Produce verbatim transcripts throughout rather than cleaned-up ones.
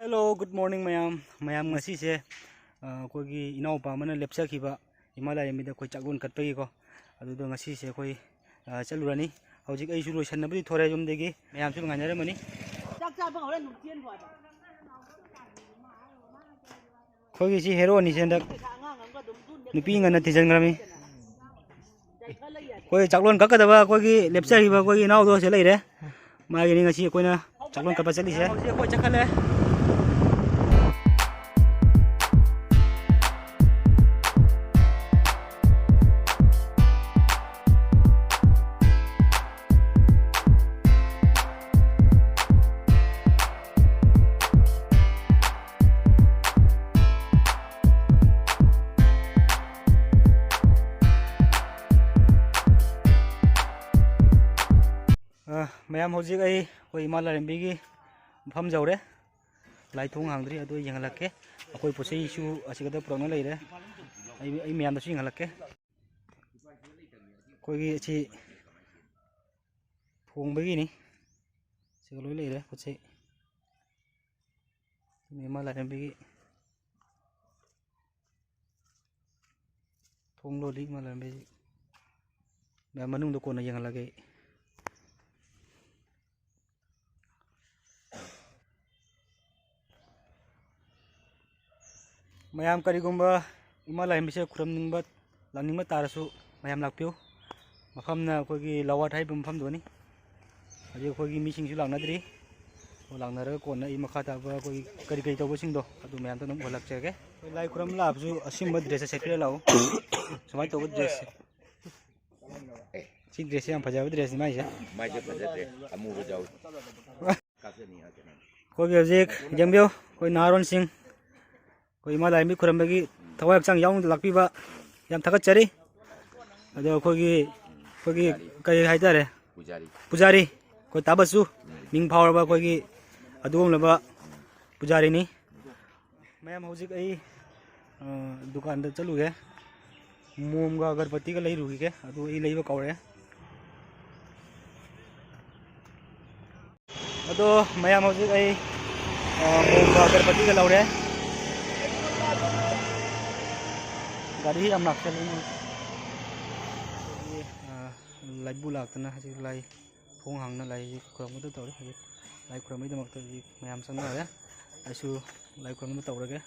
Hello, good morning ꯃꯌꯥꯝ꯫ ꯃꯌꯥꯝ, ꯉꯁꯤꯁꯦ, ꯑ, ꯑꯩꯈꯣꯏꯒꯤ ꯏꯅꯥꯎꯄꯥ ꯑꯃꯅ ꯂꯦꯞꯆꯈꯤꯕ ꯏꯃꯥ ꯂꯥꯏꯔꯦꯝꯕꯤꯗ ꯑꯩꯈꯣꯏ ꯆꯥꯛꯂꯣꯟ ꯀꯠꯄꯒꯤꯀꯣ꯫ ꯑꯗꯨꯗꯣ ꯉꯁꯤꯁꯦ ꯑꯩꯈꯣꯏ, ꯑ, ꯆꯠꯂꯨꯔꯅꯤ꯫ ꯍꯧꯖꯤꯛ ꯑꯩꯁꯨ ꯂꯣꯏꯁꯟꯅꯕꯗꯤ ꯊꯣꯔꯦ ꯌꯨꯝꯗꯒꯤ꯫ ꯃꯌꯥꯝꯁꯨ ꯉꯥꯏꯅꯔꯝꯃꯅꯤ꯫ ꯆꯥꯛ ꯆꯥꯕ ꯍꯧꯔꯦ, ꯑꯗꯨꯝ ꯆꯦꯟꯈꯣ ꯍꯥꯏꯕ꯫ ꯑꯩꯈꯣꯏꯒꯤ ꯁꯤ ꯍꯦꯔꯣꯅꯤꯁꯦ ꯍꯟꯗꯛ ꯅꯨꯄꯤ ꯉꯟꯅ ꯊꯤꯖꯤꯟꯈ꯭ꯔꯃꯤ꯫ ꯑꯩꯈꯣꯏ ꯆꯥꯛꯂꯣꯟ ꯀꯛꯀꯗꯕ ꯑꯩꯈꯣꯏꯒꯤ ꯂꯦꯞꯆꯈꯤꯕ ꯑꯩꯈꯣꯏꯒꯤ ꯏꯅꯥꯎꯗꯣ ꯁꯤ ꯂꯩꯔꯦ꯫ ꯃꯥꯒꯤꯅꯤ ꯉꯁꯤ ꯑꯩꯈꯣꯏꯅ ꯆꯥꯛꯂꯣꯟ ꯀꯛꯄ ꯆꯠꯂꯤꯁꯦ꯫ ꯍꯧꯖꯤꯛ ꯑꯩꯈꯣꯏ ꯆꯠꯈꯠꯂꯦ꯫ ꯑ, ꯃꯌꯥꯝ, ꯍꯧꯖꯤꯛ ꯑꯩ ꯑꯩꯈꯣꯏ ꯏꯃꯥ ꯂꯥꯏꯔꯦꯝꯕꯤꯒꯤ ꯃꯐꯝ ꯌꯧꯔꯦ꯫ ꯂꯥꯏ ꯊꯣꯡ ꯍꯥꯡꯗ꯭ꯔꯤ, ꯑꯗꯨ ꯑꯩ ꯌꯦꯡꯍꯜꯂꯛꯀꯦ꯫ ꯑꯩꯈꯣꯏ ꯄꯣꯠ ꯆꯩꯁꯨ ꯑꯁꯤꯗ ꯄꯨꯔꯛꯅ ꯂꯩꯔꯦ꯫ ꯑꯩ, ꯑꯩ ꯃꯌꯥꯝꯗꯁꯨ ꯌꯦꯡꯍꯜꯂꯛꯀꯦ꯫ ꯑꯩꯈꯣꯏꯒꯤ ꯑꯁꯤ ꯊꯣꯡꯕꯒꯤꯅꯤ꯫ ꯁꯤꯒ ꯂꯣꯏ ꯂꯩꯔꯦ ꯄꯣꯠ ꯆꯩ꯫ ꯁꯤꯅꯤ ꯏꯃꯥ ꯂꯥꯏꯔꯦꯝꯕꯤꯒꯤ ꯊꯣꯡ ꯂꯣꯜꯂꯤ ꯏꯃꯥ ꯂꯥꯏꯔꯦꯝꯕꯤ꯫ ꯃꯌꯥꯝ ꯃꯅꯨꯡꯗ ꯀꯣꯟꯅ ꯌꯦꯡꯍꯜꯂꯒꯦ ꯑꯩ꯫ ꯃꯌꯥꯝ ꯀꯔꯤꯒꯨꯝꯕ ꯏꯃꯥ ꯂꯥꯏꯔꯦꯝꯕꯤꯁꯦ ꯈꯨꯔꯨꯝꯅꯤꯡꯕ, ꯂꯥꯛꯅꯤꯡꯕ ꯇꯥꯔꯁꯨ ꯃꯌꯥꯝ ꯂꯥꯛꯄꯤꯌꯨ꯫ ꯃꯐꯝꯅ ꯑꯩꯈꯣꯏꯒꯤ ꯂꯋꯥꯠ ꯍꯥꯏꯔꯤꯕ ꯃꯐꯝꯗꯨꯅꯤ꯫ ꯍꯧꯖꯤꯛ ꯑꯩꯈꯣꯏꯒꯤ ꯃꯤꯁꯤꯡꯁꯨ ꯂꯥꯛꯅꯗ꯭ꯔꯤ꯫ ꯑꯣ, ꯂꯥꯛꯅꯔꯒ ꯀꯣꯟꯅ ꯑꯩ ꯃꯈꯥ ꯇꯥꯕ ꯑꯩꯈꯣꯏꯒꯤ ꯀꯔꯤ ꯀꯔꯤ ꯇꯧꯕꯁꯤꯡꯗꯣ ꯑꯗꯨ ꯃꯌꯥꯝꯗꯣ ꯑꯗꯨꯝ ꯎꯍꯜꯂꯛꯆꯒꯦ꯫ ꯑꯩꯈꯣꯏ ꯂꯥꯏ ꯈꯨꯔꯨꯝꯕ ꯂꯥꯛꯄꯁꯨ ꯑꯁꯤꯒꯨꯝꯕ ꯗ꯭ꯔꯦꯁꯁꯦ ꯁꯦꯠꯄꯤꯔ ꯂꯥꯛꯎ꯫ ꯁꯨꯃꯥꯏꯅ ꯇꯧꯕ ꯗ꯭ꯔꯦꯁꯁꯦ꯫ ꯁꯤ ꯗ꯭ꯔꯦꯁꯁꯦ ꯌꯥꯝ ꯐꯖꯕ ꯗ꯭ꯔꯦꯁꯅꯤ ꯃꯥꯏꯁꯦ꯫ ꯃꯥꯏꯁꯦ ꯐꯖꯗ꯭ꯔꯦ, ꯑꯃꯨꯕ ꯌꯥꯎꯏ꯫ ꯑꯩꯈꯣꯏꯒꯤ ꯍꯧꯖꯤꯛ ꯌꯦꯡꯕꯤꯌꯨ, ꯑꯩꯈꯣꯏ ꯅꯍꯥꯔꯣꯟꯁꯤꯡ ꯑꯩꯈꯣꯏ ꯏꯃꯥ ꯂꯥꯏꯔꯦꯝꯕꯤ ꯈꯨꯔꯨꯝꯕꯒꯤ ꯊꯋꯥꯏ ꯍꯛꯆꯥꯡ ꯌꯥꯎꯅ ꯂꯥꯛꯄꯤꯕ ꯌꯥꯝ ꯊꯥꯒꯠꯆꯔꯤ꯫ ꯑꯗꯣ ꯑꯩꯈꯣꯏꯒꯤ, ꯑꯩꯈꯣꯏꯒꯤ ꯀꯔꯤ ꯍꯥꯏꯇꯥꯔꯦ? ꯄꯨꯖꯥꯔꯤ꯫ ꯄꯨꯖꯥꯔꯤ, ꯑꯩꯈꯣꯏ ꯇꯥꯕꯁꯨ ꯃꯤꯡ ꯐꯥꯎꯔꯕ ꯑꯩꯈꯣꯏꯒꯤ ꯑꯗꯨꯒꯨꯝꯂꯕ ꯄꯨꯖꯥꯔꯤꯅꯤ꯫ ꯃꯌꯥꯝ, ꯍꯧꯖꯤꯛ ꯑꯩ, ꯑ, ꯗꯨꯀꯥꯟꯗ ꯆꯠꯂꯨꯒꯦ꯫ ꯃꯣꯝꯒ ꯑꯒꯔꯕꯠꯇꯤꯒ ꯂꯩꯔꯨꯈꯤꯒꯦ꯫ ꯑꯗꯨ ꯑꯩ ꯂꯩꯕ ꯀꯧꯔꯦ꯫ ꯑꯗꯣ ꯃꯌꯥꯝ, ꯍꯧꯖꯤꯛ ꯑꯩ ꯑ, ꯃꯣꯝꯒ ꯑꯒꯔꯕꯇꯤꯒ ꯂꯧꯔꯦ꯫ ꯒꯥꯔꯤ ꯌꯥꯝ ꯂꯥꯛꯁꯜꯂꯦ ꯃꯣꯏ꯫ ꯑꯗꯒꯤ, ꯑ, ꯂꯥꯏꯕꯨ ꯂꯥꯛꯇꯅ ꯍꯧꯖꯤꯛ ꯂꯥꯏ ꯊꯣꯡ ꯍꯥꯡꯅ ꯂꯥꯏ ꯈꯨꯔꯨꯝꯕꯗ ꯇꯧꯔꯤ꯫ ꯍꯧꯖꯤꯛ ꯂꯥꯏ ꯈꯨꯔꯨꯝꯕꯒꯤꯗꯃꯛꯇ ꯍꯧꯖꯤꯛ ꯃꯌꯥꯝ ꯆꯪꯅꯔꯦ꯫ ꯑꯩꯁꯨ ꯂꯥꯏ ꯈꯨꯔꯨꯝꯕ ꯇꯧꯔꯒꯦ꯫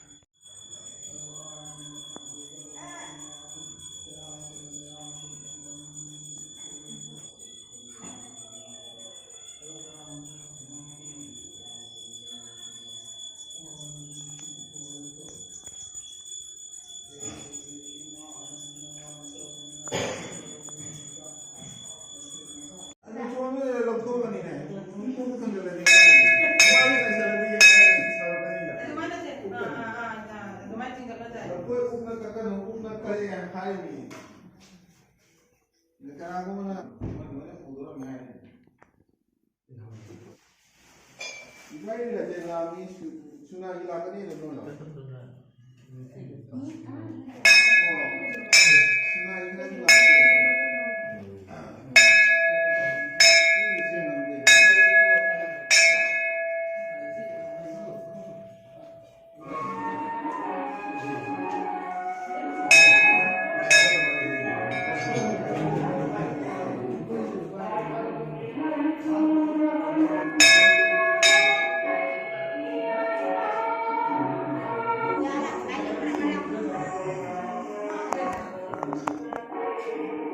ꯑꯗꯨ ꯁꯣꯝꯗ ꯂꯧꯊꯣꯛꯑꯒꯅꯤꯅꯦ, ꯁꯣꯝꯗ ꯊꯝꯖꯤꯜꯂꯗꯤ ꯀꯃꯥꯏꯅ ꯆꯥꯏꯁꯤꯜꯂꯗꯤ ꯌꯥꯔꯦ, ꯁꯥꯔꯛꯀꯅꯤꯗ꯫ ꯑꯗꯨꯃꯥꯏꯅ ꯆꯦ-, ꯑꯥ, ꯑꯥ, ꯑꯥ, ꯑꯥ, ꯑꯗꯨꯃꯥꯏꯅ ꯆꯤꯡꯈꯠꯂ ꯆꯥꯏ꯫ ꯂꯐꯣꯏ ꯀꯨꯞꯅ ꯀꯛꯀꯅꯨ, ꯀꯨꯞꯅ ꯀꯛꯑꯦ ꯍꯥꯏꯔꯤꯅꯤ꯫ ꯑꯗ ꯀꯅꯥꯒꯨꯝꯕꯅ ꯑꯗꯨꯃꯥꯏꯅ ꯍꯧꯗꯣꯔꯛꯑꯝꯃꯦ ꯍꯥꯏꯔꯤꯅꯤ꯫ ꯏꯕꯥꯅꯤ ꯂꯥꯛꯀꯅꯤ ꯅꯣꯏꯔꯣ? ꯑꯣ, ꯁꯤꯡꯉꯥꯏ ꯈꯔꯗꯤ ꯂꯥꯛꯀꯅꯤ꯫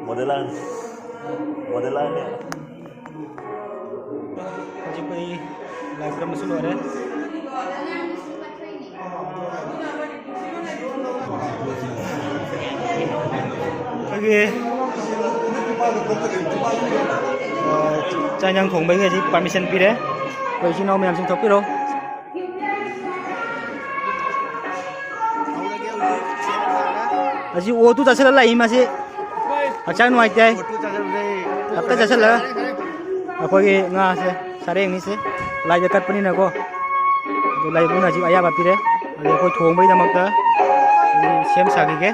Modelan. Modelan ya. ꯍꯧꯖꯤꯛ ꯑꯩ ꯂꯥꯏ ꯈꯨꯔꯨꯝꯕꯁꯨ ꯂꯣꯏꯔꯦ꯫ ꯑꯩꯈꯣꯏꯒꯤ, ꯑ, ꯆꯥꯛ ꯏꯟꯖꯥꯡ ꯊꯣꯡꯕꯒꯤ ꯍꯧꯖꯤꯛ permission ꯄꯤꯔꯦ꯫ ꯑꯩꯈꯣꯏ ꯏꯆꯤꯟ ꯏꯅꯥꯎ ꯃꯌꯥꯝꯁꯤꯡ ꯊꯣꯛꯄꯤꯔꯣ꯫ ꯍꯧꯖꯤꯛ ꯑꯣ ꯇꯨ ꯆꯥꯁꯤꯜꯂ ꯂꯥꯛꯏ ꯃꯥꯁꯤ꯫ ꯍꯛꯆꯥꯡ ꯅꯨꯡꯉꯥꯏꯇꯦ꯫ ꯑꯝꯇ ꯆꯥꯁꯤꯜꯂꯒ ꯑꯩꯈꯣꯏꯒꯤ ꯉꯥꯁꯦ, ꯁꯔꯦꯡꯅꯤꯁꯦ, ꯂꯥꯏꯗ ꯀꯠꯄꯅꯤꯅꯀꯣ꯫ ꯑꯗꯨ ꯂꯥꯏꯕꯨꯡꯅ ꯍꯧꯖꯤꯛ ꯑꯌꯥꯕ ꯄꯤꯔꯦ꯫ ꯑꯗꯨ ꯑꯩꯈꯣꯏ ꯊꯣꯡꯕꯒꯤꯗꯃꯛꯇ ꯁꯦꯝ ꯁꯥꯈꯤꯒꯦ꯫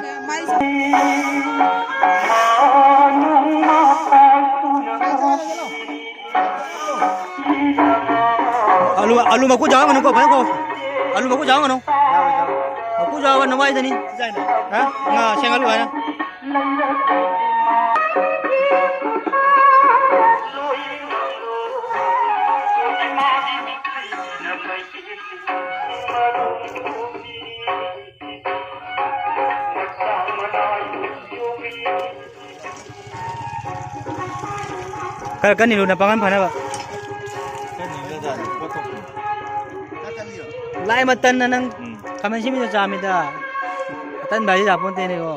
ꯑꯂꯨ, ꯑꯂꯨ ꯃꯀꯨ ꯆꯥꯎꯍꯟꯒꯅꯨꯀꯣ, ꯐꯖꯅ ꯀꯣ꯫ ꯑꯂꯨ ꯃꯀꯨ ꯆꯥꯎꯍꯟꯒꯅꯨ꯫ ꯃꯀꯨ ꯆꯥꯎꯕ ꯅꯋꯥꯏꯗꯅꯤ꯫ ꯍꯥ? ꯉꯥ ꯁꯦꯡꯍꯜꯂꯨ ꯍꯥꯏꯅ꯫ ꯈꯔ ꯀꯟꯅ ꯏꯜꯂꯨ, ꯅꯄꯥꯡꯒꯜ ꯐꯅꯕ꯫ ꯂꯥꯏ ꯃꯇꯟꯅ ꯅꯪ ꯎꯝ꯫ ꯈꯥꯃꯦꯟ ꯑꯁꯤꯟꯕꯤꯗꯣ ꯆꯥꯝꯃꯤꯗ꯫ ꯑꯇꯟꯕ ꯍꯥꯏꯁꯤ ꯌꯥꯄꯣꯟꯇꯦꯅꯦꯀꯣ꯫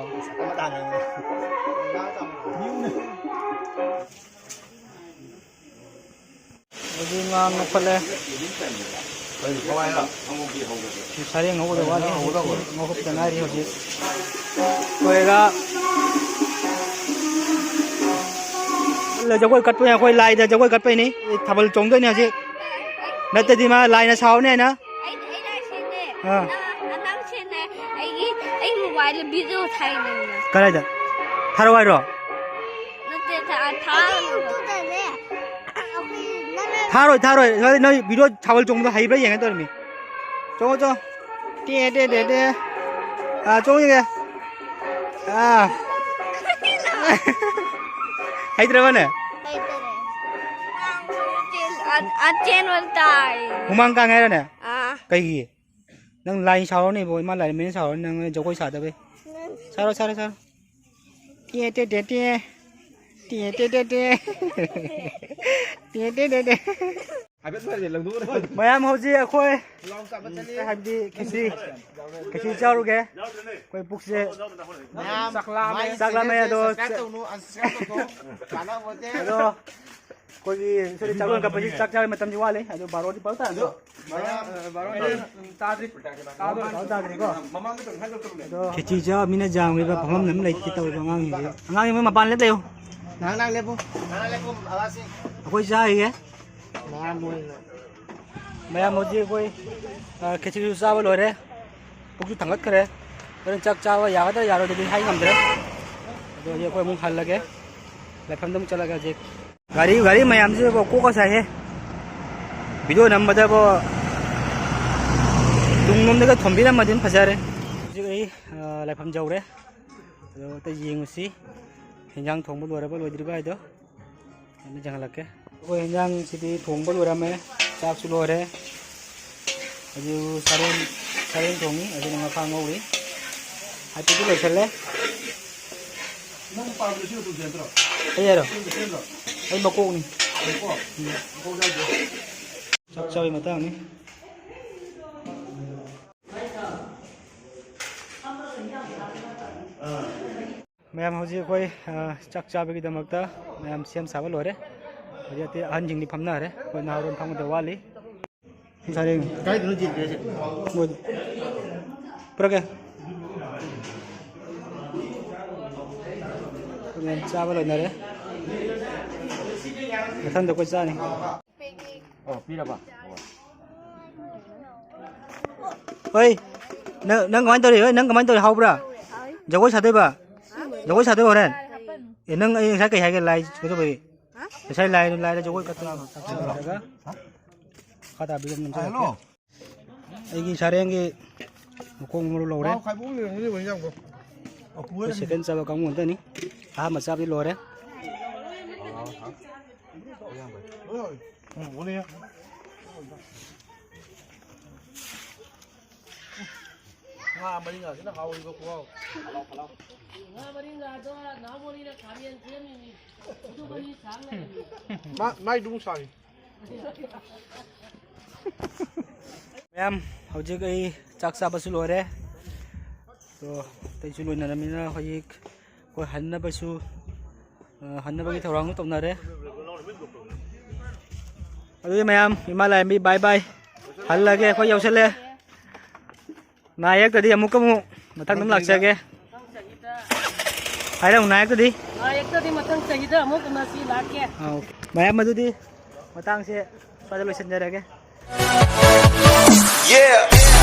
ꯍꯧꯖꯤꯛ ꯉꯥ ꯉꯧꯈꯠꯂꯦ꯫ ꯁꯥꯔꯦꯡ ꯉꯧꯒꯗꯕ ꯋꯥꯠꯂꯤ꯫ ꯍꯧꯖꯤꯛ ꯉꯧꯈꯠꯄꯗ ꯉꯥꯏꯔꯤ ꯍꯧꯖꯤꯛ꯫ ꯑꯩꯈꯣꯏꯒ ꯖꯒꯣꯏ ꯀꯠꯄꯅꯦ, ꯑꯩꯈꯣꯏ ꯂꯥꯏꯗ ꯖꯒꯣꯏ ꯀꯠꯄꯩꯅꯤ꯫ ꯊꯥꯕꯜ ꯆꯣꯡꯗꯣꯏꯅꯦ ꯍꯧꯖꯤꯛ꯫ ꯅꯠꯇꯗꯤ ꯃꯥ ꯂꯥꯏꯅ ꯁꯥꯎꯅꯤ ꯍꯥꯏꯅ꯫ ꯑꯩ, ꯑꯩ ꯂꯥꯏ ꯁꯦꯝꯗꯦ꯫ ꯑꯥ꯫ ꯅ-, ꯅꯪ ꯁꯦꯝꯃꯦ꯫ ꯑꯩꯒꯤ, ꯑꯩ ꯃꯣꯕꯥꯏꯜꯗ ꯚꯤꯗꯤꯑꯣ ꯊꯥꯏꯅꯦ꯫ ꯀꯗꯥꯏꯗ? ꯊꯥꯔꯛꯑꯣ ꯍꯥꯏꯔꯣ? ꯅꯠꯇꯦ, ꯊꯥ-, ꯊꯥ-, ꯊꯥꯔꯣꯏ, ꯊꯥꯔꯣꯏ꯫ ꯍꯣꯏ, ꯅꯣꯏ ꯚꯤꯗꯤꯑꯣ ꯊꯥꯕꯜ ꯆꯣꯡꯕꯗꯣ ꯍꯩꯕ꯭ꯔꯥ ꯌꯦꯡꯒꯦ ꯇꯧꯔꯤꯃꯤ꯫ ꯆꯣꯡꯉꯣ, ꯆꯣꯡꯉꯣ꯫ ꯇꯦ, ꯇꯦ, ꯇꯦ, ꯇꯦ꯫ ꯑꯥ, ꯆꯣꯡꯉꯣ ꯌꯦꯡꯒꯦ꯫ ꯑꯥ꯫ ꯍꯩꯇ꯭ꯔꯕꯅꯦ? ꯍꯩꯇꯔꯦ꯫ ꯑ-, ꯑ-, ꯆꯦꯟꯕ ꯇꯥꯏ꯫ ꯍꯨꯃꯥꯡ ꯀꯥꯡꯉꯦ ꯍꯥꯏꯔꯣꯅꯦ? ꯑꯥ꯫ ꯀꯩꯒꯤ? ꯅꯪ ꯂꯥꯏ ꯁꯥꯎꯔꯅꯦꯕꯣ, ꯏꯃꯥ ꯂꯥꯏꯔꯦꯝꯕꯤꯅ ꯁꯥꯎꯔꯅꯤ ꯅꯪ ꯖꯒꯣꯏ ꯁꯥꯗꯕꯩ꯫ ꯁꯥꯔꯣ, ꯁꯥꯔꯣ, ꯁꯥꯔꯣ꯫ ꯇꯦ, ꯇꯦ, ꯇꯦ, ꯇꯦ꯫ ꯇꯦ, ꯇꯦ, ꯇꯦ, ꯇꯦ꯫ ꯇꯦ, ꯇꯦ, ꯇꯦ, ꯇꯦ꯫ ꯃꯌꯥꯝ ꯍꯧꯖꯤꯛ ꯑꯩꯈꯣꯏ, ꯎꯝ, ꯍꯥꯏꯕꯗꯤ ꯈꯦꯆꯤ, ꯈꯦꯆꯤ ꯆꯥꯔꯨꯒꯦ꯫ ꯑꯩꯈꯣꯏ ꯄꯨꯛꯁꯦ ꯃꯌꯥꯝ ꯆꯥꯛ ꯂꯥꯝꯃꯦ꯫ ꯃꯥꯒꯤ ꯆꯥꯛ ꯂꯥꯝꯃꯦ, channel ꯑꯗꯣ subscribe ꯆ-, ꯇꯧꯅꯨ, unsubscribe ꯇꯧꯊꯣꯛꯑꯣ꯫ ꯀꯥꯟꯅꯕ ꯄꯣꯟꯇꯦ꯫ ꯑꯗꯣ ꯑꯩꯈꯣꯏꯒꯤ ꯁꯤꯗꯤ ꯆꯥꯛ ꯂꯣꯟ ꯀꯛꯄꯁꯤ ꯆꯥꯛ ꯆꯥꯕꯩ ꯃꯇꯝꯗꯤ ꯋꯥꯠꯂꯤ꯫ ꯑꯗꯨ ꯕꯥꯔꯣꯗꯤ ꯄꯛ ꯇꯥꯔꯦ꯫ ꯕꯥꯔꯣ, ꯑ, ꯕꯥꯔꯣ ꯍꯦꯜꯂꯦ꯫ ꯎꯝ, ꯇꯥꯗ꯭ꯔꯤ꯫ ꯇꯥꯗ꯭ꯔꯤ꯫ ꯇꯥꯗ꯭ꯔꯣ? ꯇꯥꯗ꯭ꯔꯤꯀꯣ? ꯃꯃꯥꯡꯗ ꯀꯩꯅꯣ ꯍꯥꯏꯗꯣ ꯇꯧꯔꯝꯃꯦ꯫ ꯑꯗꯣ ꯈꯦꯆꯤ ꯆꯥ ꯃꯤꯅ ꯌꯥꯝꯈ꯭ꯔꯤꯕ ꯐꯝꯐꯝ ꯑꯃ ꯂꯩꯇꯦ ꯇꯧꯔꯤꯕ ꯑꯉꯥꯡꯁꯤꯡꯁꯦ꯫ ꯑꯉꯥꯡꯁꯤꯡ ꯃꯣꯏ ꯃꯄꯥꯟ ꯂꯦꯞ ꯂꯩꯌꯨ꯫ ꯉꯥꯏꯍꯥꯛ, ꯉꯥꯏꯍꯥꯛ ꯂꯦꯞꯄꯨ꯫ ꯉꯥꯏꯍꯥꯛ ꯂꯦꯞꯄꯨ, ꯑꯉꯥꯡꯁꯤꯡ꯫ ꯑꯩꯈꯣꯏ ꯆꯥꯔꯤꯌꯦ꯫ ꯃꯌꯥꯝ ꯍꯧꯖꯤꯛ ꯑꯩꯈꯣꯏ, ꯑ, ꯈꯦꯆ꯭ꯔꯤꯁꯨ ꯆꯥꯕ ꯂꯣꯏꯔꯦ꯫ ꯄꯨꯛꯁꯨ ꯊꯥꯡꯒꯠꯈ꯭ꯔꯦ꯫ ꯍꯣꯔꯦꯟ ꯆꯥꯛ ꯆꯥꯕ ꯌꯥꯒꯗ꯭ꯔꯥ ꯌꯥꯔꯣꯏꯗ꯭ꯔꯗꯤ ꯍꯥꯏ ꯉꯝꯗ꯭ꯔꯦ꯫ ꯑꯗꯣ ꯍꯧꯖꯤꯛ ꯑꯩꯈꯣꯏ ꯑꯃꯨꯛ ꯍꯜꯂꯒꯦ꯫ ꯂꯥꯏꯐꯝꯗ ꯑꯃꯨꯛ ꯆꯠꯂꯒꯦ ꯍꯧꯖꯤꯛ꯫ ꯒꯥꯔꯤ, ꯒꯥꯔꯤ ꯃꯌꯥꯝꯁꯤꯕꯨ ꯀꯣꯛꯀ ꯁꯥꯏꯍꯦ꯫ ꯚꯤꯗꯤꯑꯣ ꯅꯝꯕꯗꯕꯨ ꯇꯨꯡꯂꯣꯝꯗꯒ ꯊꯣꯝꯕꯤꯔꯝꯃꯗꯤ ꯑꯗꯨꯝ ꯐꯖꯔꯦ꯫ ꯍꯧꯖꯤꯛ ꯑꯩ, ꯑ, ꯂꯥꯏꯐꯝ ꯌꯧꯔꯦ꯫ ꯑꯗꯣ ꯑꯇꯩ ꯌꯦꯡꯉꯨꯁꯤ꯫ ꯍꯦꯟꯖꯥꯡ ꯊꯣꯡꯕ ꯂꯣꯏꯔꯕ ꯂꯣꯏꯗ꯭ꯔꯤꯕ ꯍꯥꯏꯗꯣ ꯑꯗꯨ ꯌꯦꯡꯍꯜꯂꯛꯀꯦ꯫ ꯑꯩꯈꯣꯏ ꯍꯦꯟꯖꯥꯡꯁꯤꯗꯤ ꯊꯣꯡꯕ ꯂꯣꯏꯔꯝꯃꯦ, ꯆꯥꯛꯁꯨ ꯂꯣꯏꯔꯦ꯫ ꯑꯗꯨ ꯁꯔꯦꯡ, ꯁꯔꯦꯡ ꯊꯣꯡꯉꯤ, ꯑꯗꯨꯅ ꯉꯥ ꯐꯥ ꯉꯧꯔꯤ꯫ ꯍꯥꯏꯐꯦꯠꯇꯤ ꯂꯣꯏꯁꯜꯂꯦ꯫ ꯅꯪ ꯄꯥꯝꯃꯤꯁꯤ ꯎꯇꯨ ꯁꯦꯝꯗ꯭ꯔꯣ? ꯑꯩ ꯍꯥꯏꯔꯣ? ꯎꯇꯨ ꯁꯦꯝꯗ꯭ꯔꯣ? ꯑꯩ ꯃꯀꯣꯛꯅꯤ꯫ ꯃꯀꯣꯛ? ꯎꯝ꯫ ꯃꯀꯣꯛ ꯌꯥꯎꯗꯦ꯫ ꯆꯥꯛ ꯆꯥꯕꯩ ꯃꯇꯥꯡꯅꯤ꯫ ꯃꯌꯥꯝ, ꯍꯧꯖꯤꯛ ꯑꯩꯈꯣꯏ, ꯑ, ꯆꯥꯛ ꯆꯥꯕꯒꯤꯗꯃꯛꯇ ꯃꯌꯥꯝ ꯁꯦꯝ ꯁꯥꯕ ꯂꯣꯏꯔꯦ꯫ ꯍꯧꯖꯤꯛ ꯑꯇꯩ ꯑꯍꯟꯁꯤꯡꯗꯤ ꯐꯝꯅꯔꯦ, ꯑꯩꯈꯣꯏ ꯅꯍꯥꯔꯣꯜ ꯐꯝꯒꯗꯕ ꯋꯥꯠꯂꯤ꯫ ꯁꯥꯔꯦꯡ꯫ ꯀꯥꯏꯗꯅꯣ ꯆꯦꯟꯈ꯭ꯔꯦꯁꯦ? ꯃꯣꯏ꯫ ꯄꯨꯔꯛꯀꯦ꯫ ꯃꯌꯥꯝ ꯆꯥꯕ ꯂꯣꯏꯅꯔꯦ꯫ ꯃꯊꯪꯗ ꯑꯩꯈꯣꯏ ꯆꯥꯅꯤ꯫ ꯑꯣ, ꯄꯤꯔꯕ? ꯍꯣꯏ, ꯅꯪ, ꯅꯪ ꯀꯃꯥꯏꯅ ꯇꯧꯔꯤ? ꯍꯣꯏ, ꯅꯪ ꯀꯃꯥꯏꯅ ꯇꯧꯔꯤ? ꯍꯥꯎꯕ꯭ꯔꯥ? ꯖꯒꯣꯏ ꯁꯥꯗꯣꯏꯕ? ꯖꯒꯣꯏ ꯁꯥꯗꯣꯏꯕ ꯍꯣꯔꯦꯟ? ꯑꯦ, ꯅꯪ ꯑꯩ ꯉꯁꯥꯏ ꯀꯩ ꯍꯥꯏꯒꯦ? ꯂꯥꯏ ꯀꯩꯗꯧꯕꯒꯤ? ꯉꯁꯥꯏ ꯂꯥꯏ, ꯂꯥꯏꯗ ꯖꯒꯣꯏ ꯀꯠꯄ ꯂꯣꯏꯔꯒ ꯃꯈꯥ ꯇꯥꯕꯤꯗ ꯑꯗꯨꯝ ꯅꯝꯊꯔꯛꯀꯦ꯫ ꯑꯩꯒꯤ ꯁꯥꯔꯦꯡꯒꯤ ꯃꯈꯣꯡ ꯃꯔꯨ ꯂꯧꯔꯦ꯫ ꯃꯥ ꯈ꯭ꯋꯥꯏꯕꯣꯡ ꯂꯩꯔꯝꯒꯅꯤ ꯍꯣꯏ ꯏꯟꯖꯥꯡꯗꯣ꯫ ꯑꯩꯈꯣꯏ ꯁꯦꯀꯦꯟ ꯆꯥꯕ ꯀꯥꯡꯕꯨ ꯑꯝꯇꯅꯤ꯫ ꯑꯍꯥꯟꯕ ꯆꯥꯕꯗꯤ ꯂꯣꯏꯔꯦ꯫ ꯎꯝ, ꯎꯅꯤ꯫ ꯉꯥ ꯃꯔꯤꯡꯒꯥꯁꯤꯅ ꯍꯥꯎꯔꯤꯕ ꯈꯨꯍꯥꯎ꯫ ꯉꯥ ꯃꯔꯤꯡꯒꯥꯗꯣ ꯅꯍꯥꯟ ꯃꯣꯅꯤꯅ ꯈꯥꯃꯦꯟ ꯁꯦꯝꯃꯤꯅꯤ꯫ ꯑꯗꯨ ꯃꯔꯤ ꯁꯥꯡ ꯂꯩꯔꯝꯃꯤ꯫ ꯃꯥ-, ꯃꯥꯏꯗꯨ ꯑꯃꯨꯛ ꯁꯥꯡꯉꯤ꯫ ꯃꯌꯥꯝ, ꯍꯧꯖꯤꯛ ꯑꯩ ꯆꯥꯛ ꯆꯥꯕꯁꯨ ꯂꯣꯏꯔꯦ꯫ ꯑꯗꯣ ꯑꯇꯩꯁꯨ ꯂꯣꯏꯅꯔꯝꯃꯤꯅ ꯍꯧꯖꯤꯛ ꯑꯩꯈꯣꯏ ꯍꯟꯅꯕꯁꯨ, ꯑ, ꯍꯟꯅꯕꯒꯤ ꯊꯧꯔꯥꯡꯁꯨ ꯇꯧꯅꯔꯦ꯫ ꯑꯗꯨꯗꯤ ꯃꯌꯥꯝ, ꯏꯃꯥ ꯂꯥꯏꯔꯦꯝꯕꯤ, bye bye꯫ ꯍꯜꯂꯒꯦ, ꯑꯩꯈꯣꯏ ꯌꯧꯁꯜꯂꯦ꯫ ꯅꯥ ꯌꯦꯛꯇꯗꯤ ꯑꯃꯨꯛꯀ ꯑꯃꯨꯛ ꯃꯊꯪ ꯑꯗꯨꯝ ꯂꯥꯛꯆꯒꯦ꯫ ꯍꯥꯏꯔꯛꯎ, ꯅꯥ ꯌꯦꯛꯇꯗꯤ꯫ ꯅꯥ ꯌꯦꯛꯇꯗꯤ ꯃꯊꯪ ꯆꯍꯤꯗ ꯑꯃꯨꯛ ꯎꯅꯁꯤ, ꯂꯥꯛꯀꯦ꯫ ꯑꯥ, ꯑꯣꯀꯦ꯫ ꯃꯌꯥꯝ, ꯑꯗꯨꯗꯤ ꯃꯇꯥꯡꯁꯦ ꯁ꯭ꯋꯥꯏꯗ ꯂꯣꯏꯁꯤꯟꯖꯔꯒꯦ꯫ Yeah.